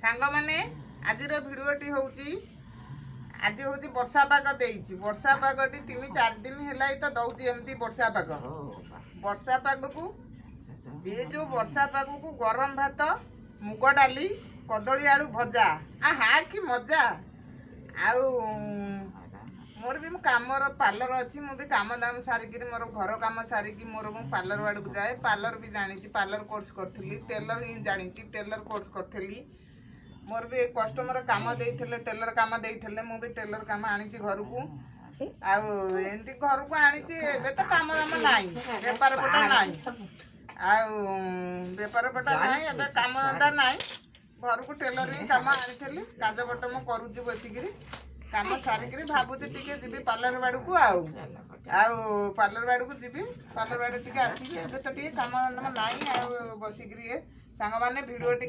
ସାଙ୍ଗମାନେ, ଆଜିର ଭିଡ଼ିଓଟି ହେଉଛି, ଆଜି ହେଉଛି ବର୍ଷା ପାଗ ଦେଇଛି। ବର୍ଷା ପାଗଟି 3-4 ଦିନ ହେଲା ତ ଦଉଛି ଏମିତି ବର୍ଷା ପାଗ। ବର୍ଷା ପାଗକୁ, ଏ ଯୋଉ ବର୍ଷା ପାଗକୁ ଗରମ ଭାତ, ମୁଗ ଡାଲି, କଦଳୀ ଆଳୁ ଭଜା, ଆହା କି ମଜା! ଆଉ ମୋର ବି, ମୁଁ କାମର ପାର୍ଲର ଅଛି। ମୁଁ ବି କାମ ଦାମ ସାରିକିରି, ମୋର ଘର କାମ ସାରିକି ମୋର ମୁଁ ପାର୍ଲର ଆଡ଼କୁ ଯାଏ। ପାର୍ଲର ବି ଜାଣିଛି, ପାର୍ଲର କୋର୍ସ କରିଥିଲି। ଟେଲର ହିଁ ଜାଣିଛି, ଟେଲର କୋର୍ସ କରିଥିଲି। ମୋର ବି କଷ୍ଟମର କାମ ଦେଇଥିଲେ, ଟେଲର କାମ ଦେଇଥିଲେ, ମୁଁ ବି ଟେଲର କାମ ଆଣିଛି ଘରକୁ। ଆଉ ଏମିତି ଘରକୁ ଆଣିଛି। ଏବେ ତ କାମ ଦାମ ନାହିଁ, ବେପାର ପଟା ନାହିଁ। ଆଉ ବେପାର ପଟା ନାହିଁ, ଏବେ କାମ ଧନ୍ଦା ନାହିଁ। ଘରକୁ ଟେଲରିଂ କାମ ଆଣିଥିଲି। କାଜ ବଟ ମୁଁ କରୁଛି ବସିକିରି। କାମ ସାରିକିରି ଭାବୁଛି ଟିକେ ଯିବି ପାର୍ଲର ବାଡ଼କୁ। ଆଉ ଆଉ ପାର୍ଲର ବାଡ଼କୁ ଯିବି, ପାର୍ଲର ବାଡ଼ ଟିକେ ଆସିବି। ଏବେ ତ ଟିକେ କାମ ଦାମ ନାହିଁ। ଆଉ ବସିକିରି ଏ ସାଙ୍ଗମାନେ ଭିଡ଼ିଓ ଟିକେ